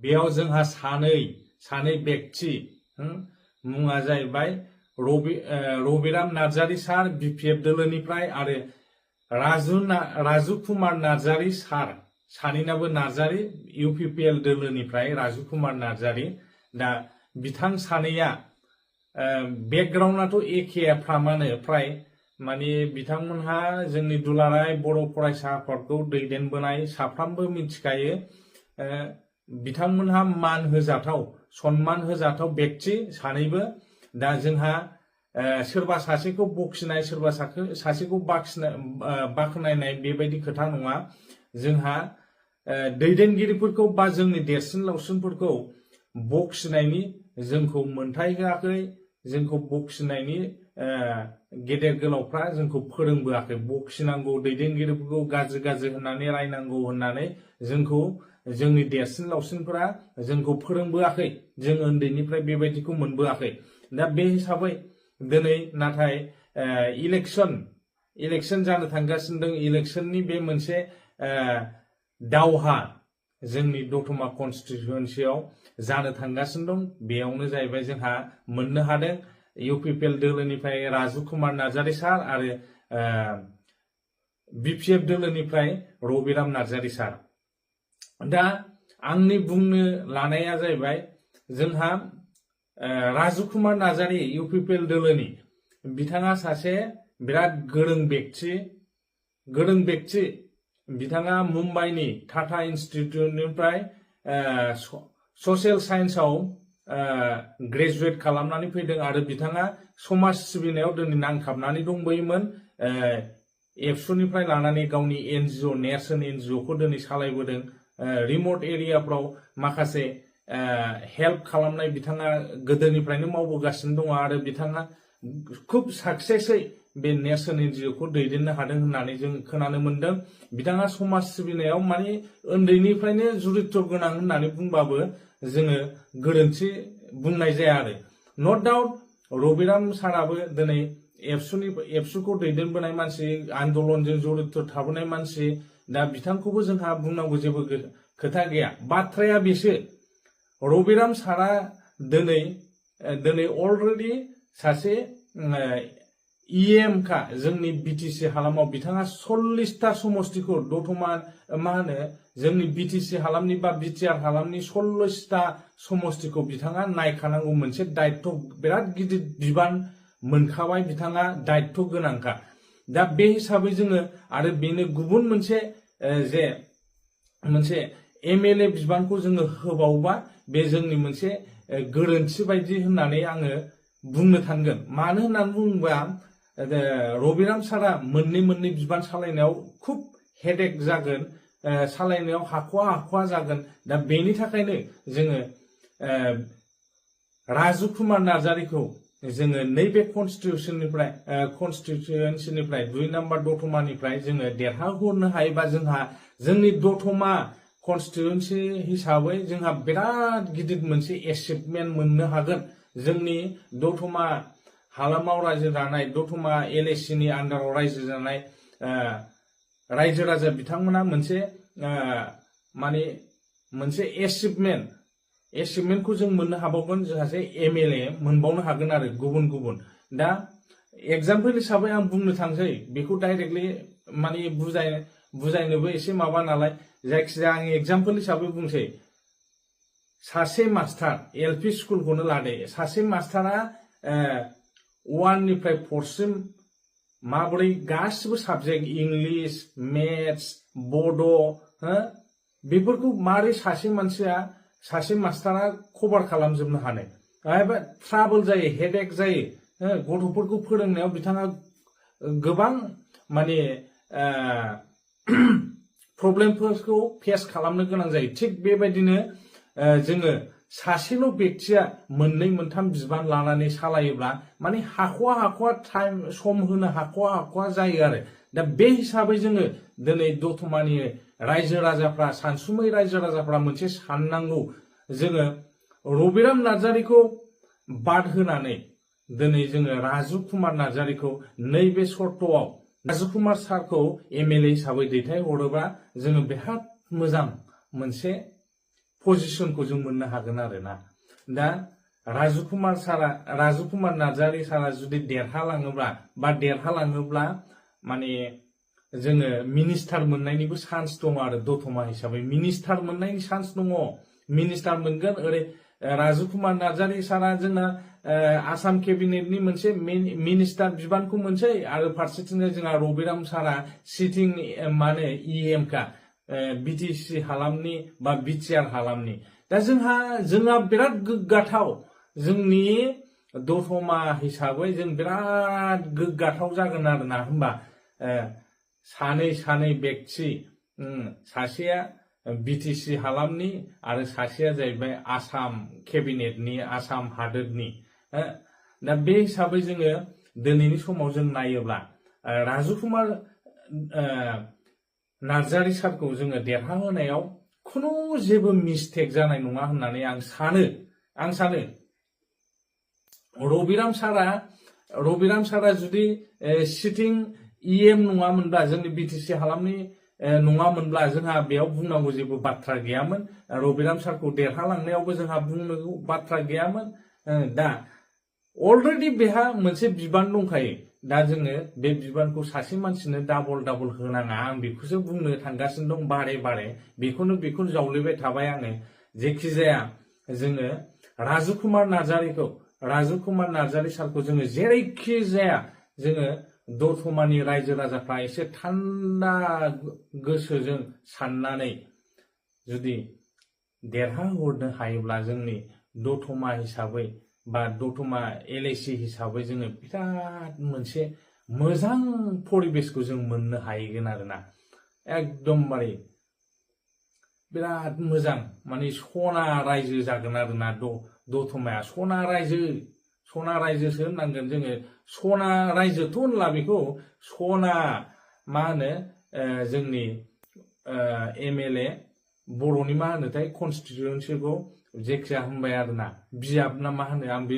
बेयाव जोंहा सानै व्यक्ति मुङा जाहैबाय रबिराम नार्जारी सार बिपिएफ दोलोनिफ्राय आरो राजु कुमार नार्जारी सार सानैनाबो नार्जारी इउपिपिएल दोलोनिफ्राय राजु कुमार नार्जारी दा बिथां सानैया बेकग्राउन्डआथ' एखेफ्रामानो फ्राय माने बिथांमोनहा जोंनि दुलाराय बर' फरायसा आफादखौ दैदेनबोनाय साफ्रामबो मिथिखायो बिथांमोनहा मान होजाथाव सन्मान होजाथाव व्यक्ति सानैबो दा जोंहा सोरबा सासेखौ बखिनाय सोरबा सासेखौ बाख्नायनाय बेबायदि खोथा नङा जोंहा दैदेनगिरिफोरखौ बा जोंनि देरसिन लावसिनफोरखौ बखिनायनि जोंखौ मोनथाय होआखै जोंखौ बखिनायनि गेदेर गोलावफ्रा जोंखौ फोरोंबोआखै बखिनांगौ दैदेनगिरिफोरखौ गाज्रि होननानै रायनांगौ होननानै जोंखौ जोंनि देरसिन लावसिनफोरा जोंखौ फोरोंबोआखै जों उन्दैनिफ्राय बेबायदिखौ मोनबोआखै दा बे हिसाबै दिनै नाथाय इलेक्शन जानो थांगासिनो दं इलेक्शननि बे मोनसे दावहा जोंनि दतमा कन्स्टिटुएन्सियाव जानो थांगासिनो दं बेयावनो जाहैबाय जोंहा मोननो हादों इउपिपिएल दोलोनिफ्राय राजु कुमार नार्जारी सार आरो बिपिएफ दोलोनिफ्राय रबिराम नार्जारी सार दा आंनि बुंनो लानाया जाहैबाय जोंहा राजु कुमार नार्जारी इउपिपिएल दोलोनि बिथाङा सासे बिराद गोरों व्यक्ति बिथाङा मुम्बाइनि टाटा इन्स्टिट्युटनिफ्राय ससियेल साइन्सआव ग्रेजुवेट खालामनानै फैदों आरो बिथाङा समाज सिबिनायाव दिनै नांथाबनानै दंबोयोमोन एबसुनिफ्राय लानानै गावनि एनजिअ नेरसोन एनजिअखौ दिनै सालायबोदों रिमोट एरियाफ्राव माखासे हेल्प खालामनाय बिथाङा गोदोनिफ्रायनो मावबोगासिनो दङ आरो बिथाङा खुब साक्सेसै बे नेरसोन एनजिअखौ दैदेननो हादों होननानै जों खोनानो मोनदों बिथाङा समाज सिबिनायाव माने उन्दैनिफ्रायनो जुरित्र गोनां होननानै बुंबाबो जोङो गोरोन्थि बुंनाय जाया आरो नट डाउट रबिराम साराबो दिनै एबसुखौ दैदेनबोनाय मानसि आन्दलनजों जरित्र थाबोनाय मानसि दा बिथांखौबो जोंहा बुंनांगौ जेबो खोथा गैया बाथ्राया बेसो रबिराम सारा दिनै अलरेडि सासे इएम का जोंनि बिटिसि हालामाव बिथाङा 40टा समष्टिखौ दतमा मा होनो जोंनि बिटिसि हालामनि बा बिटिआर हालामनि 40टा समष्टिखौ बिथाङा नायखानांगौ मोनसे दायित्व बिराद गिदिर बिबान मोनखाबाय बिथाङा दायित्व गोनांखा दा बे हिसाबै जोङो आरो बेनो गुबुन मोनसे एमएलए बिबानखौ जोङो होबावबा बे जोंनि मोनसे गोरोन्थि बायदि होननानै आङो बुंनो थांगोन मानो होननानै बुङोबा रबिराम सारा मोननै बिबान सालायनायाव खुब हेडेक जागोन सालायनायाव हाखवा जागोन दा बेनि थाखायनो जोङो राजु कुमार नार्जारीखौ जोङो नैबे कन्स्टिट्युएन्सिनिफ्राय 2 नम्बर दतमानिफ्राय जोङो देरहाहरनो हायोबा जोंहा जोंनि दतमा कन्स्टिट्युएन्सि हिसाबै जोंहा बिराद गिदिर मोनसे एचिभमेन्ट मोननो हागोन जोंनि दतमा हालामाव रायजो जानाय दतमा एलएसिनि आन्डाराव रायजो जानाय रायजो राजा बिथांमोना मोनसे एचिभमेन्टखौ जों मोननो हाबावगोन सासे एमएलए मोनबावनो हागोन आरो गुबुन दा एग्जाम्पल हिसाबै आं बुंनो थांसै बेखौ डाइरेक्टलि माने बुजायनोबो एसे माबा नालाय जायखिजाया आं एग्जाम्पल हिसाबै बुंसै सासे मास्टार एलपि स्कुलखौनो लादे सासे मास्टारा 1 निफ्राय 4 सिम माबोरै गासिबो साबजेक्ट इंलिश मेथ्स बड' बेफोरखौ मारै सासे मास्टारा कभार खालामजोबनो हानाय एबा ट्राबल जायो हेडेक जायो गथ'फोरखौ फोरोंनायाव बिथाङा गोबां माने प्रब्लेमफोरखौ फेस खालामनो गोनां जायो थिग बेबायदिनो जोङो सासेल' व्यक्तिया 2-3 बिबान लानानै सालायोब्ला माने हाखवा टाइम सम होनो हाखवा जायो आरो दा बे हिसाबै जोङो दिनै दतमानि रायजो राजाफ्रा सानसुमै रायजो राजाफ्रा मोनसे साननांगौ जोङो रबिराम नार्जारीखौ बाद होनानै दिनै जोङो राजु कुमार नार्जारीखौ नैबे सर्तआव राजु कुमार सारखौ एमएलए हिसाबै दैथायहरोबा जोङो बिराद मोजां मोनसे पजिशनखौ जों मोननो हागोन आरोना। दा राजु कुमार नार्जारि सारा जुदि देरहालाङोब्ला माने जोङो मिनिस्टार मोननायनिबो चान्स दङ आरो दतमा हिसाबै मिनिस्टार मोननायनि चान्स दङ। मिनिस्टार मोनगोन ओरै राजु कुमार नार्जारि सारा जोंना आसाम केबिनेटनि मोनसे मिनिस्टार बिबानखौ मोनसै आरो फारसेथिंजाय जोंहा रबिराम सारा सिटिं माने EM का BTC हालामनि बा बिटिआर हालामनि। दा जोंहा बिराद गोग्गाथाव जोंनि दतमा हिसाबै जों बिराद गोग्गाथाव जागोन आरोना। होमबा सानै व्यक्ति सासेया BTC हालामनि आरो सासेया जाहैबाय आसाम केबिनेटनि आसाम हादोरनि। दा बे हिसाबै जोङो दिनैनि समाव जों नायोब्ला राजु कुमार नार्जारि सारखौ जोङो देरहाहोनायाव खुनु जेबो मिस्टेक जानाय नङा होननानै आं सानो। रबिराम सारा जुदि सिटिं EM नङामोनब्ला जोंनि BTC हालामनि नङामोनब्ला जोंहा बेयाव बुंनांगौ जेबो बाथ्रा गैयामोन। रबिराम सारखौ देरहालांनायावबो जोंहा बुंनांगौ बाथ्रा गैयामोन। दा अलरेडि बेहा मोनसे बिबान दंखायो। दा जोङो बे बिबानखौ सासे मानसिनो डाबल होनाङा आं बेखौसो बुंनो थांगासिनो दं बारे बेखौनो जावलेबाय थाबाय आङो। जेखि जाया जोङो राजु कुमार नार्जारि सारखौ जोङो जेरैखि जाया जोङो दतमानि रायजो राजाफ्रा एसे थान्दा गोसोजों साननानै जुदि देरहाहरनो हायोब्ला जोंनि दतमा हिसाबै बा दतमा LAC हिसाबै जोङो बिराद मोनसे मोजां परिबेसखौ जों मोननो हाहैगोन आरोना। एकदमबारे बिराद मोजां माने सना रायजो जागोन आरोना। दतमाया सना रायजोसो होननांगोन जोङो। सना रायजोथ' होनला बेखौ सना मा होनो जोंनि MLA बर'नि मा होनोथाय कनस्टिटिउन्सिखौ जेखिया होनबाय आरोना बियाब ना मा होनो आं बे